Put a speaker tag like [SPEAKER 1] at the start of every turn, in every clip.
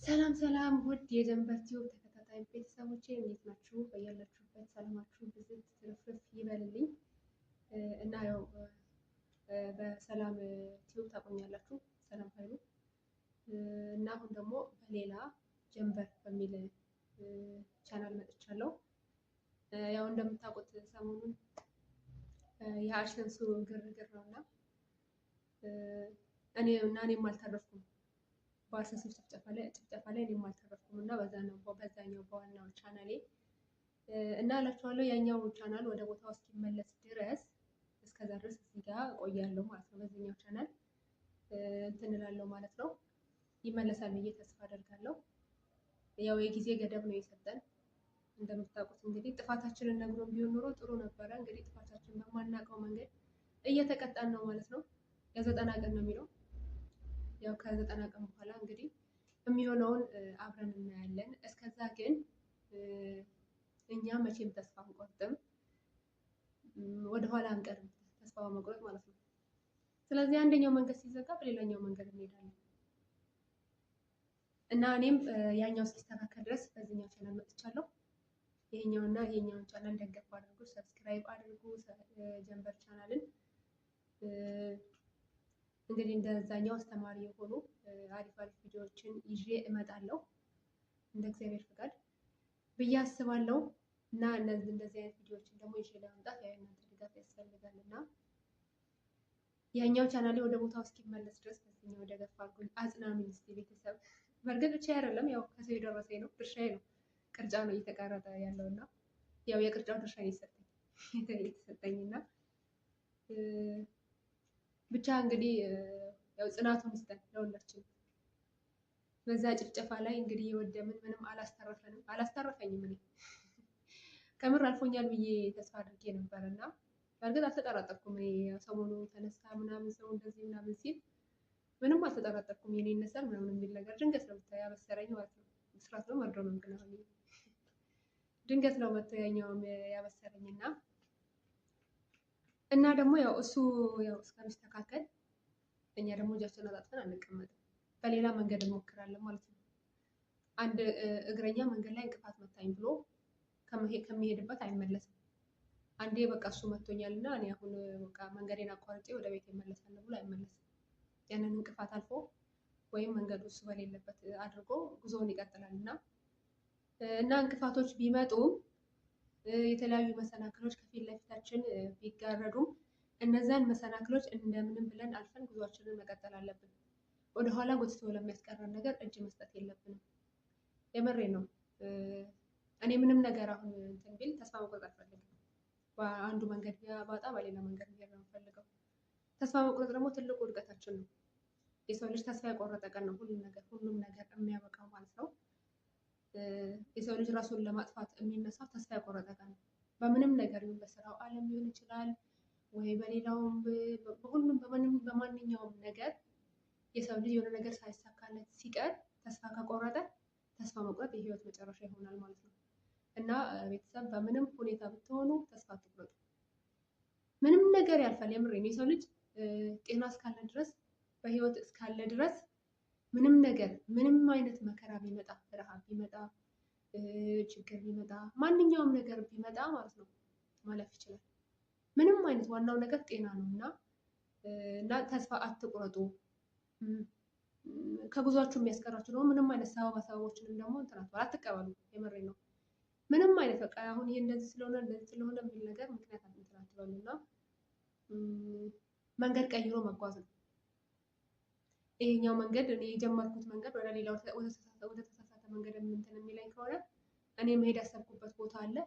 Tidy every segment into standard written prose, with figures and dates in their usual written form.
[SPEAKER 1] ሰላም ሰላም ውድ የጀንበር ቲዩብ ተከታታይ ቤተሰቦቼ እንዴት ናችሁ? በያላችሁበት ሰላማችሁ ብዝት ትርፍርፍ ይበልልኝ። እና ያው በሰላም ቲዩብ ታቆኛላችሁ፣ ሰላም ኃይሉ። እና አሁን ደግሞ በሌላ ጀንበር በሚል ቻናል መጥቻለሁ። ያው እንደምታውቁት ሰሞኑን የ AdSense ኡ ግርግር ነው፣ እና እኔም አልተረፍኩም። በ AdSense ጭፍጨፋ ላይ እኔም አልተረፍኩም፣ እና በዛኛው በዋናው ቻናሌ እና እላችኋለሁ ያኛው ቻናል ወደ ቦታው እስኪመለስ ድረስ፣ እስከዛ ድረስ እዚህ ጋር እቆያለሁ ማለት ነው። በዚህኛው ቻናል እንትን እላለሁ ማለት ነው። ይመለሳል ብዬ ተስፋ አደርጋለሁ። ያው የጊዜ ገደብ ነው የሰጠን። እንደምታውቁት እንግዲህ ጥፋታችንን ነግሮን ቢሆን ኖሮ ጥሩ ነበረ። እንግዲህ ጥፋታችንን በማናውቀው መንገድ እየተቀጣን ነው ማለት ነው። የ90 ቀን ነው የሚለው። ያው ከ90 ቀን በኋላ እንግዲህ የሚሆነውን አብረን እናያለን። እስከዛ ግን እኛ መቼም ተስፋ አንቆርጥም፣ ወደኋላ አንቀርም፣ ተስፋ በመቁረጥ ማለት ነው። ስለዚህ አንደኛው መንገድ ሲዘጋ በሌላኛው መንገድ እንሄዳለን፣ እና እኔም ያኛው እስኪስተካከል ድረስ በዚህኛው ቻናል መጥቻለሁ። ይሄኛውና ይሄኛውን ቻናል ደገፍ አድርጉ፣ subscribe አድርጉ ጀንበር ቻናልን። እንግዲህ እንደዛኛው አስተማሪ የሆኑ አሪፍ አሪፍ ቪዲዮዎችን ይዤ እመጣለሁ እንደ እግዚአብሔር ፍቃድ ብዬ አስባለሁ። እና እነዚህ እንደዚህ አይነት ቪዲዮዎችን ደግሞ ይዤ ለመምጣት ያው የእናንተ ድጋፍ ያስፈልጋል፣ እና ያኛው ቻናሌ ወደ ቦታው እስኪመለስ ድረስ በዚህኛው ደገፍ አድርጉኝ፣ አጽናኑኝ እስኪ ቤተሰብ። በእርግጥ ብቻ አይደለም፣ ያው ከሰው የደረሰኝ ነው፣ ድርሻዬ ነው፣ ቅርጫ ነው እየተቀረጠ ያለው፣ እና ያው የቅርጫው ድርሻ ነው የተሰጠኝ፣ እና ብቻ እንግዲህ ያው ጽናቱን ይስጠን ለሁላችንም። በዛ ጭፍጨፋ ላይ እንግዲህ የወደምን ምንም አላስተረፈንም፣ አላስተረፈኝም። እኔ ከምር አልፎኛል ብዬ ተስፋ አድርጌ ነበር፣ እና በእርግጥ አልተጠራጠርኩም። እኔ ሰሞኑ ተነሳ ምናምን ሰው እንደዚህ ምናምን ሲል ምንም አልተጠራጠርኩም። የኔ ይነሳል ምናምን የሚል ነገር ድንገት ነው ያበሰረኝ ማለት ነው። ብስራት ነው መርዶ ነው ግን አሁን ድንገት ነው መጥቶ ያኛውም ያበሰረኝ፣ እና ደግሞ ያው እሱ ያው እስከሚስተካከል እኛ ደግሞ እጃችንን አጣጥፈን አንቀመጥም። በሌላ መንገድ እንሞክራለን ማለት ነው። አንድ እግረኛ መንገድ ላይ እንቅፋት መታኝ ብሎ ከሚሄድበት አይመለስም። አንዴ በቃ እሱ መቶኛል እና እኔ አሁን በቃ መንገዴን አቋርጬ ወደ ቤት እመለሳለሁ ብሎ አይመለስም። ያንን እንቅፋት አልፎ ወይም መንገዱ እሱ በሌለበት አድርጎ ጉዞውን ይቀጥላል፣ እና እንቅፋቶች ቢመጡም፣ የተለያዩ መሰናክሎች ከፊት ለፊታችን ቢጋረዱም እነዛን መሰናክሎች እንደምንም ብለን አልፈን ጉዟችንን መቀጠል አለብን። ወደኋላ ጎትቶ ለሚያስቀረን ነገር እጅ መስጠት የለብንም። የምሬ ነው። እኔ ምንም ነገር አሁን እንትን ቢል ተስፋ መቁረጥ አልፈልግም። በአንዱ መንገድ ባጣ በሌላ መንገድ መሄድ ነው የምፈልገው። ተስፋ መቁረጥ ደግሞ ትልቁ ውድቀታችን ነው። የሰው ልጅ ተስፋ የቆረጠ ቀን ነው ሁሉም ነገር የሚያበቃው ማለት ነው። የሰው ልጅ ራሱን ለማጥፋት የሚነሳው ተስፋ የቆረጠ ቀን ነው። በምንም ነገር ይሁን፣ በስራው ዓለም ሊሆን ይችላል ወይ በሌላውም፣ በሁሉም በማንኛውም ነገር የሰው ልጅ የሆነ ነገር ሳይሳካለት ሲቀር ተስፋ ከቆረጠ ተስፋ መቁረጥ የህይወት መጨረሻ ይሆናል ማለት ነው። እና ቤተሰብ፣ በምንም ሁኔታ ብትሆኑ ተስፋ አትቁረጡ። ምንም ነገር ያልፋል። የምሬን የሰው ልጅ ጤና እስካለ ድረስ፣ በህይወት እስካለ ድረስ ምንም ነገር፣ ምንም አይነት መከራ ቢመጣ፣ ረሃብ ቢመጣ፣ ችግር ቢመጣ፣ ማንኛውም ነገር ቢመጣ ማለት ነው ማለፍ ይችላል። ምንም አይነት፣ ዋናው ነገር ጤና ነው፣ እና ተስፋ አትቁረጡ። ከጉዟችሁ የሚያስቀራችሁ ደግሞ ምንም አይነት ሰበባ ሰበቦችንም ደግሞ እንትን አትቀበሉ። የምሬን ነው። ምንም አይነት በቃ አሁን ይሄ እንደዚህ ስለሆነ እንደዚህ ስለሆነ የሚል ነገር ምክንያት እንትን አትበሉ፣ እና መንገድ ቀይሮ መጓዝ ነው። ይሄኛው መንገድ፣ እኔ የጀመርኩት መንገድ ወደ ሌላ ወደ ተሳሳተ መንገድ እንትን የሚለኝ ከሆነ እኔ መሄድ ያሰብኩበት ቦታ አለ።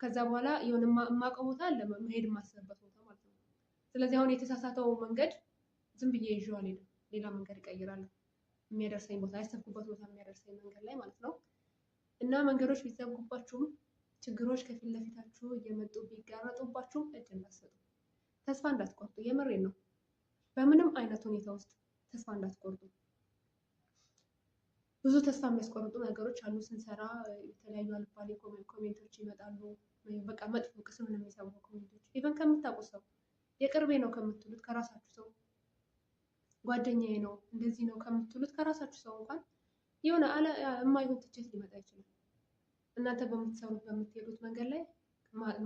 [SPEAKER 1] ከዛ በኋላ የሆነ የማውቀው ቦታ አለ፣ መሄድ የማስብበት ቦታ ማለት ነው። ስለዚህ አሁን የተሳሳተው መንገድ ዝም ብዬ ይዤው አልሄድም። ሌላ መንገድ እቀይራለሁ። የሚያደርሰኝ ቦታ፣ ያሰብኩበት ቦታ የሚያደርሰኝ መንገድ ላይ ማለት ነው። እና መንገዶች ቢዘጉባችሁም፣ ችግሮች ከፊት ለፊታችሁ እየመጡ ቢጋረጡባችሁም እጅ እንዳትሰጡ፣ ተስፋ እንዳትቆርጡ። የምሬን ነው። በምንም አይነት ሁኔታ ውስጥ ተስፋ እንዳትቆርጡ። ብዙ ተስፋ የሚያስቆርጡ ነገሮች አሉ። ስንሰራ የተለያዩ አልባሌ comment ኦች ይመጣሉ። በቃ መጥፎ ቅስምን የሚሰብሩ comment ኦች፣ even ከምታውቁት ሰው፣ የቅርቤ ነው ከምትሉት ከራሳችሁ ሰው፣ ጓደኛዬ ነው እንደዚህ ነው ከምትሉት ከራሳችሁ ሰው እንኳን የሆነ የማይሆን ትችት ሊመጣ ይችላል። እናንተ በምትሰሩት በምትሄዱት መንገድ ላይ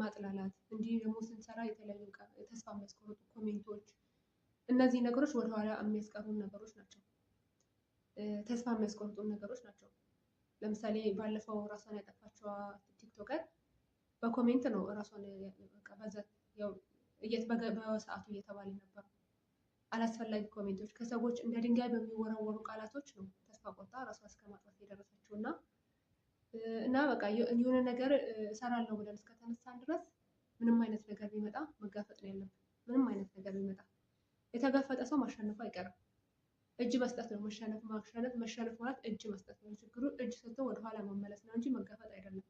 [SPEAKER 1] ማጥላላት፣ እንዲህ ደግሞ ስንሰራ የተለያዩ ተስፋ የሚያስቆርጡ comment ኦች፣ እነዚህ ነገሮች ወደኋላ የሚያስቀሩን ነገሮች ናቸው። ተስፋ የሚያስቆርጡ ነገሮች ናቸው። ለምሳሌ ባለፈው ራሷን ያጠፋችዋ TikToker በ comment ነው ራሷን በዛ ያው በሰዓቱ እየተባለ የነበረው አላስፈላጊ comment ኦች ከሰዎች እንደ ድንጋይ በሚወረወሩ ቃላቶች ነው ተስፋ ቆርጣ ራሷ እስከ ማጥፋት የደረሰችው። እና በቃ የሆነ ነገር እሰራለሁ ብለን እስከተነሳን ድረስ ምንም አይነት ነገር ቢመጣ መጋፈጥ ነው ያለብን። ምንም አይነት ነገር ቢመጣ የተጋፈጠ ሰው ማሸነፉ አይቀርም። እጅ መስጠት ነው መሸነፍ። ማሸነፍ መሸነፍ ማለት እጅ መስጠት ነው። ችግሩ እጅ ሰጥቶ ወደኋላ መመለስ ነው እንጂ መጋፈጥ አይደለም።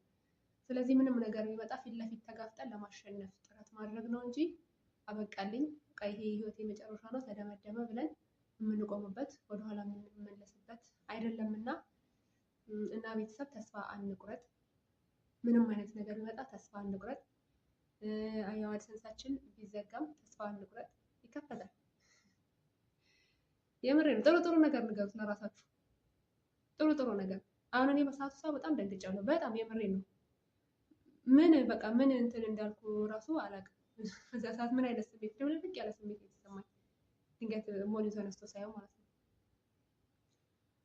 [SPEAKER 1] ስለዚህ ምንም ነገር ቢመጣ ፊት ለፊት ተጋፍጠን ለማሸነፍ ጥረት ማድረግ ነው እንጂ አበቃልኝ፣ በቃ ይሄ ህይወት የመጨረሻ ነው፣ ተደመደመ ብለን የምንቆምበት ወደኋላ የምንመለስበት አይደለምና እና ቤተሰብ ተስፋ አንቁረጥ። ምንም አይነት ነገር ቢመጣ ተስፋ አንቁረጥ። ያው AdSense ኣችን ቢዘጋም ተስፋ አንቁረጥ፣ ይከፈታል። የምሬን ጥሩ ጥሩ ነገር ንገሩት ለራሳችሁ፣ ጥሩ ጥሩ ነገር። አሁን እኔ በሰዓቱ ሰው በጣም ደንግጫለሁ። በጣም የምሬን ነው። ምን በቃ ምን እንትን እንዳልኩ ራሱ አላውቅም። በዛ ሰዓት ምን አይነት ስሜት ድብልቅልቅ ያለ ስሜት የተሰማኝ ድንገት ሞኒ ተነስቶ ሳየው ማለት ነው።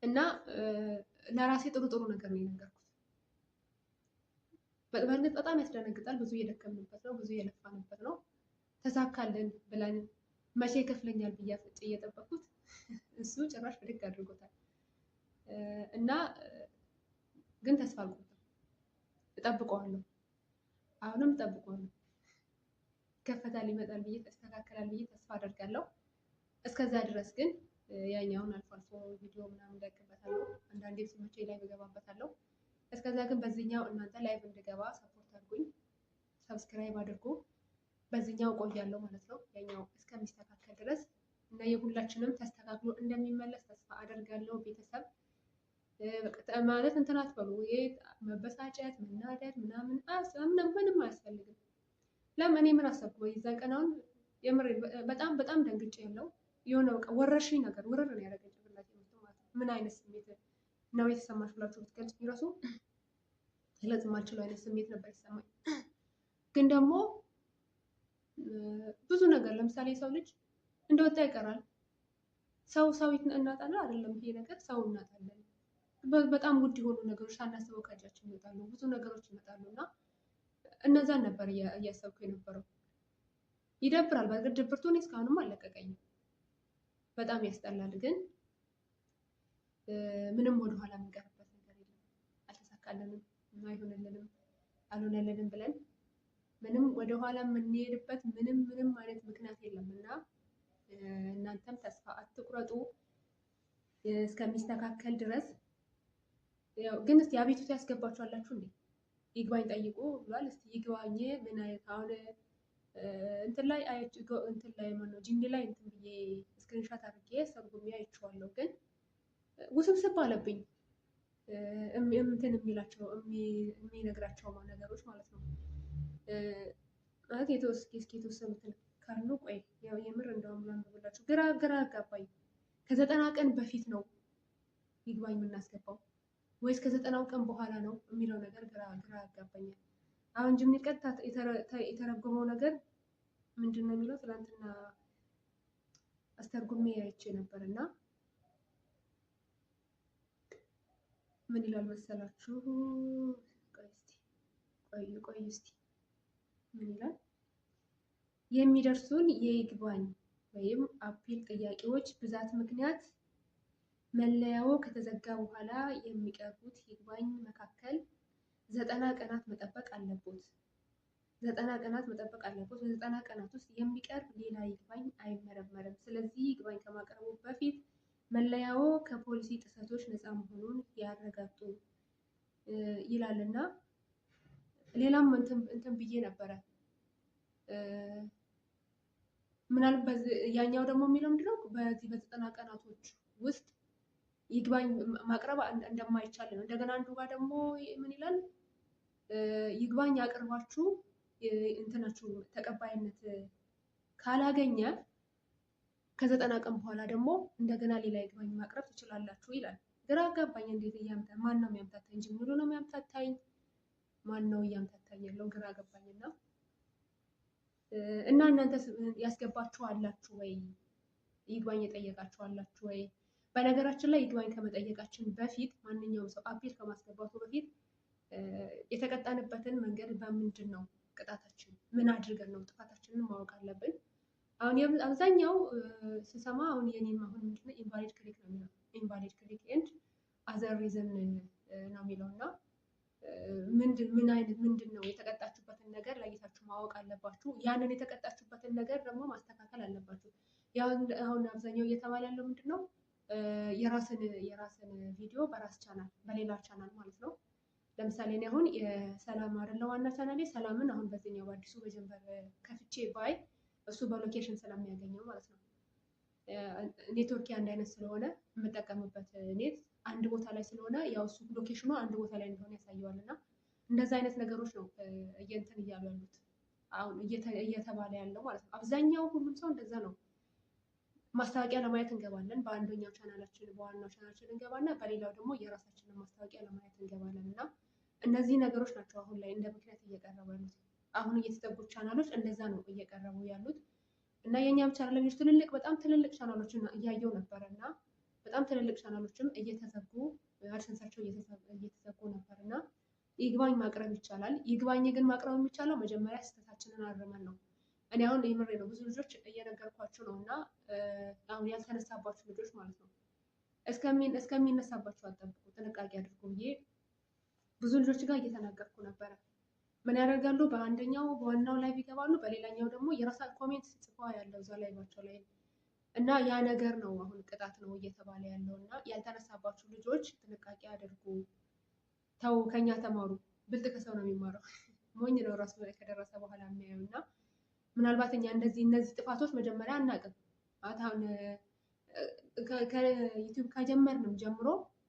[SPEAKER 1] እና ለራሴ ጥሩ ጥሩ ነገር ነው የነገርኩት። በእርግጥ በጣም ያስደነግጣል። ብዙ እየደከምንበት ነው፣ ብዙ እየለፋንበት ነው። ተሳካልን ብለን መቼ ይከፍለኛል ብዬ አፍጬ እየጠበኩት እሱ ጭራሽ ብድግ አድርጎታል። እና ግን ተስፋ አልቆርጥም፣ እጠብቀዋለሁ። አሁንም እጠብቀዋለሁ። ይከፈታል፣ ይመጣል ብዬ ተስተካከላል ብዬ ተስፋ አደርጋለሁ። እስከዛ ድረስ ግን ያኛውን አልፎ አልፎ ቪዲዮ ምናምን እለቅበታለሁ። አንዳንዴ ሲመቸኝ live እገባበታለሁ። እስከዛ ግን በዚህኛው እናንተ live እንድገባ support አድርጉኝ፣ subscribe አድርጉ። በዚህኛው እቆያለሁ ማለት ነው፣ ያኛው እስከሚስተካከል ድረስ እና የሁላችንም ተስተካክሎ እንደሚመለስ ተስፋ አደርጋለሁ። ቤተሰብ ማለት እንትን አትበሉ፣ መበሳጨት፣ መናደድ ምናምን ምንም አያስፈልግም። ለምን እኔ ምን አሰብኩ የዛን ቀን አሁን የምሬን በጣም በጣም ደንግጬ ያለው የሆነ በቃ ወረርሽኝ ነገር ውርር ነው ያደረገኝ ጭንቅላቴ ውስጥ ማለት ነው። ምን አይነት ስሜት ነው የተሰማሽ ብላችሁ ብትገልጹ ራሱ መግለጽ የማልችለው አይነት ስሜት ነበር የተሰማኝ። ግን ደግሞ ብዙ ነገር ለምሳሌ የሰው ልጅ እንደወጣ ይቀራል። ሰው ሰው እናጣለን አይደለም ይሄ ነገር ሰው እናጣለን። በጣም ውድ የሆኑ ነገሮች ሳናስበው ከእጃችን ይወጣሉ። ብዙ ነገሮች ይመጣሉ እና እነዛን ነበር እያሰብኩ የነበረው። ይደብራል። በእርግጥ ድብርቱ እኔ እስካሁንም አልለቀቀኝም። በጣም ያስጠላል። ግን ምንም ወደኋላ የምንቀርበት ነገር የለም። አልተሳካልንም፣ አይሆንልንም፣ አልሆነልንም ብለን ምንም ወደኋላ የምንሄድበት ምንም ምንም አይነት ምክንያት የለም እና እናንተም ተስፋ አትቁረጡ እስከሚስተካከል ድረስ። ያው ግን እስቲ አቤቱታ ያስገባችኋላችሁ እንዴ? ይግባኝ ጠይቁ ብሏል። እስቲ ይግባኝ ምን አይነት አሁን እንትን ላይ እንትን ላይ ማነው ጂንዲ ላይ እንትን ብዬ screenshot አድርጌ ሰርጉሜ አይቼዋለሁ። ግን ውስብስብ አለብኝ እንትን የሚላቸው የሚነግራቸው ነገሮች ማለት ነው። ማለት የተወሰኑትን ካሉ ቆይ የምር እንደውም ላንብብላችሁ። ግራ ግራ አጋባኝ። ከ90 ቀን በፊት ነው ይግባኝ የምናስገባው ወይስ ከ90ው ቀን በኋላ ነው የሚለው ነገር ግራ ግራ ያጋባኛል። አሁን ጅምኒ ቀጥታ የተረጎመው ነገር ምንድን ነው የሚለው ትናንትና አስተርጉሜ አይቼ ነበር እና ምን ይላል መሰላችሁ? ቆይ እስቲ ቆይ ቆይ እስቲ ምን ይላል? የሚደርሱን የይግባኝ ወይም appeal ጥያቄዎች ብዛት ምክንያት መለያው ከተዘጋ በኋላ የሚቀርቡት ይግባኝ መካከል 90 ቀናት መጠበቅ አለቦት። 90 ቀናት መጠበቅ አለቦት። በ90 ቀናት ውስጥ የሚቀርብ ሌላ ይግባኝ አይመረመርም። ስለዚህ ይግባኝ ከማቅረቡ በፊት መለያው ከፖሊሲ ጥሰቶች ነፃ መሆኑን ያረጋግጡ ይላልና ሌላም እንትን ብዬ ነበረ። ምናልባት ያኛው ደግሞ የሚለው ምንድነው በዚህ በ90 ቀናቶች ውስጥ ይግባኝ ማቅረብ እንደማይቻል ነው። እንደገና አንዱ ጋር ደግሞ ምን ይላል? ይግባኝ አቅርባችሁ እንትናችሁ ተቀባይነት ካላገኘ ከ90 ቀን በኋላ ደግሞ እንደገና ሌላ ይግባኝ ማቅረብ ትችላላችሁ ይላል። ግራ አጋባኝ። እንዴት እያምታ ማን ነው የሚያምታታኝ? ጅምሩ ነው የሚያምታታኝ? ማን ነው እያምታታኝ ያለው? ግራ ገባኝና እና እናንተ ያስገባችሁ አላችሁ ወይ? ይግባኝ የጠየቃችሁ አላችሁ ወይ? በነገራችን ላይ ይግባኝ ከመጠየቃችን በፊት ማንኛውም ሰው appeal ከማስገባቱ በፊት የተቀጣንበትን መንገድ በምንድን ነው ቅጣታችን፣ ምን አድርገን ነው ጥፋታችንን ማወቅ አለብን። አሁን አብዛኛው ስሰማ አሁን የኔም አሁን ምንድነው invalid click ነው የሚለው፣ invalid click and other reason ነው የሚለው። እና ምንድን ምን አይነት ምንድን ነው የተቀጣችሁበትን ነገር ለይታችሁ ማወቅ አለባችሁ። ያንን የተቀጣችሁበትን ነገር ደግሞ ማስተካከል አለባችሁ። ያው አሁን አብዛኛው እየተባለ ያለው ምንድን ነው፣ የራስን ቪዲዮ በራስ ቻናል፣ በሌላ ቻናል ማለት ነው። ለምሳሌ እኔ አሁን የሰላም አይደለ ዋና ቻናሌ፣ ሰላምን አሁን በዚህኛው በአዲሱ በጀንበር ከፍቼ ባይ እሱ በ location ስለሚያገኘው ማለት ነው። ኔትወርክ አንድ አይነት ስለሆነ፣ የምጠቀምበት net አንድ ቦታ ላይ ስለሆነ፣ ያው እሱ location ኑ አንድ ቦታ ላይ እንደሆነ ያሳየዋል። እና እንደዛ አይነት ነገሮች ነው እየንትን እያሉ ያሉት አሁን እየተባለ ያለው ማለት ነው። አብዛኛው ሁሉም ሰው እንደዛ ነው። ማስታወቂያ ለማየት እንገባለን። በአንደኛው ቻናላችን፣ በዋናው ቻናላችን እንገባና በሌላው ደግሞ የራሳችንን ማስታወቂያ ለማየት እንገባለን። እና እነዚህ ነገሮች ናቸው አሁን ላይ እንደ ምክንያት እየቀረቡ ያሉት። አሁን እየተዘጉ ቻናሎች እንደዛ ነው እየቀረቡ ያሉት። እና የእኛም ቻናል ልጆች ትልልቅ፣ በጣም ትልልቅ ቻናሎችን እያየው ነበረ፣ እና በጣም ትልልቅ ቻናሎችም እየተዘጉ፣ AdSense ኣቸው እየተዘጉ ነበር። እና ይግባኝ ማቅረብ ይቻላል። ይግባኝ ግን ማቅረብ የሚቻለው መጀመሪያ ስህተታችንን አርመን ነው። እኔ አሁን የምሬ ነው፣ ብዙ ልጆች እየነገርኳችሁ ነው። እና አሁን ያልተነሳባችሁ ልጆች ማለት ነው፣ እስከሚነሳባችሁ አትጠብቁ፣ ጥንቃቄ አድርጉ ብዬ ብዙ ልጆች ጋር እየተናገርኩ ነበረ። ምን ያደርጋሉ? በአንደኛው በዋናው ላይ ይገባሉ፣ በሌላኛው ደግሞ የራሳ comment ጽፏ ያለው እዛ live ኣቸው ላይ። እና ያ ነገር ነው አሁን ቅጣት ነው እየተባለ ያለው። እና ያልተነሳባችሁ ልጆች ጥንቃቄ አድርጉ። ተው፣ ከኛ ተማሩ። ብልጥ ከሰው ነው የሚማረው። ሞኝ ነው ራሱ ላይ ከደረሰ በኋላ የሚያየው። እና ምናልባት እኛ እንደዚህ እነዚህ ጥፋቶች መጀመሪያ አናውቅም። አሁን ከ YouTube ከጀመርንም ጀምሮ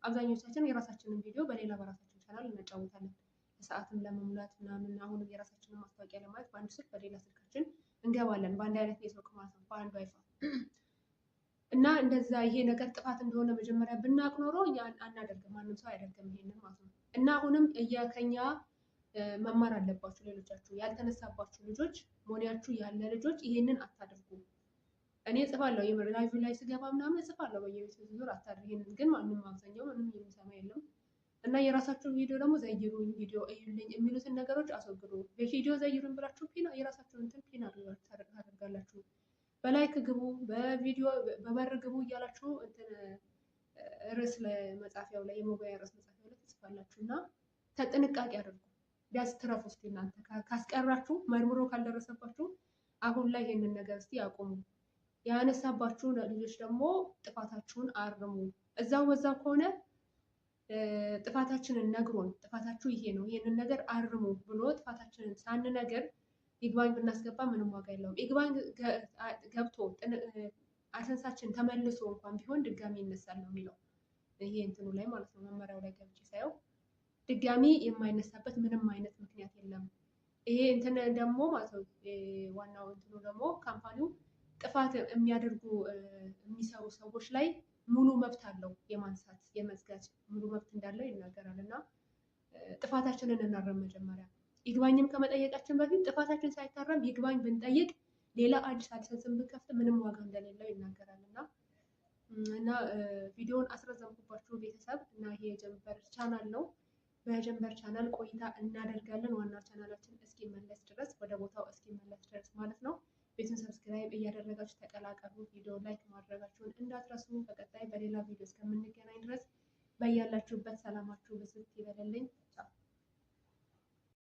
[SPEAKER 1] አብዛኞቻችን የራሳችንን ቪዲዮ በሌላ በራሳችን ቻናል እናጫውታለን። ሰዓትም ለመሙላት ምናምን፣ አሁንም የራሳችንን ማስታወቂያ ለማየት በአንድ ስልክ በሌላ ስልካችን እንገባለን። በአንድ አይነት ኔትወርክ ማለት ነው፣ በአንድ ዋይፋይ። እና እንደዛ ይሄ ነገር ጥፋት እንደሆነ መጀመሪያ ብናውቅ ኖሮ እኛ አናደርግም፣ ማንም ሰው አያደርግም ይሄንን ማለት ነው። እና አሁንም ከኛ መማር አለባችሁ ሌሎቻችሁ ያልተነሳባችሁ ልጆች፣ ሞኒያችሁ ያለ ልጆች ይሄንን አታድርጉ። እኔ እጽፋለሁ፣ የምር live ላይ ስገባ ምናምን እጽፋለሁ በየቤቱ ዙር፣ አታድርግ። ይሄንን ግን ማንም አብዛኛው ምንም የሚሰማ የለም። እና የራሳችሁን ቪዲዮ ደግሞ ዘይሩኝ፣ ቪዲዮ እዩልኝ የሚሉትን ነገሮች አስወግዱ። በቪዲዮ ዘይሩኝ ብላችሁ pin የራሳችሁን እንትን pin ታደርጋላችሁ። በ like ግቡ፣ በቪዲዮ በበር ግቡ እያላችሁ እንትን ርዕስ መጻፊያው ላይ፣ የሞባይል ርዕስ መጻፊያው ላይ ትጽፋላችሁ። እና ተጥንቃቄ አድርጉ። ቢያንስ ትረፉ እስኪ እናንተ ካስቀራችሁ፣ መርምሮ ካልደረሰባችሁ አሁን ላይ ይሄንን ነገር እስቲ ያቆሙ። ያነሳባችሁ ልጆች ደግሞ ጥፋታችሁን አርሙ። እዛው በዛው ከሆነ ጥፋታችንን ነግሮን ጥፋታችሁ ይሄ ነው፣ ይሄንን ነገር አርሙ ብሎ ጥፋታችንን ሳንነግር ይግባኝ ብናስገባ ምንም ዋጋ የለውም። ይግባኝ ገብቶ AdSense ኣችን ተመልሶ እንኳን ቢሆን ድጋሚ ይነሳል ነው የሚለው ይሄ እንትኑ ላይ ማለት ነው። መመሪያው ላይ ገብቼ ሳየው ድጋሚ የማይነሳበት ምንም አይነት ምክንያት የለም። ይሄ እንትን ደግሞ ማለት ነው፣ ዋናው እንትኑ ደግሞ company ው ጥፋት የሚያደርጉ የሚሰሩ ሰዎች ላይ ሙሉ መብት አለው፣ የማንሳት የመዝጋት ሙሉ መብት እንዳለው ይናገራል። እና ጥፋታችንን እናረም መጀመሪያ። ይግባኝም ከመጠየቃችን በፊት ጥፋታችን ሳይታረም ይግባኝ ብንጠይቅ፣ ሌላ አዲስ AdSense ን ብንከፍት ምንም ዋጋ እንደሌለው ይናገራል። እና ቪዲዮውን አስረዘምኩባችሁ ቤተሰብ። እና ይሄ የጀንበር ቻናል ነው። በጀንበር ቻናል ቆይታ እናደርጋለን ዋና ቻናላችን እስኪመለስ ድረስ፣ ወደ ቦታው እስኪመለስ ድረስ ማለት ነው። ቤቱን subscribe እያደረጋችሁ ተቀላቀሉ። ቪዲዮ like ማድረጋችሁን እንዳትረሱ። በቀጣይ በሌላ ቪዲዮ እስከምንገናኝ ድረስ በያላችሁበት ሰላማችሁ ብዝት ይበልልኝ። ቻው።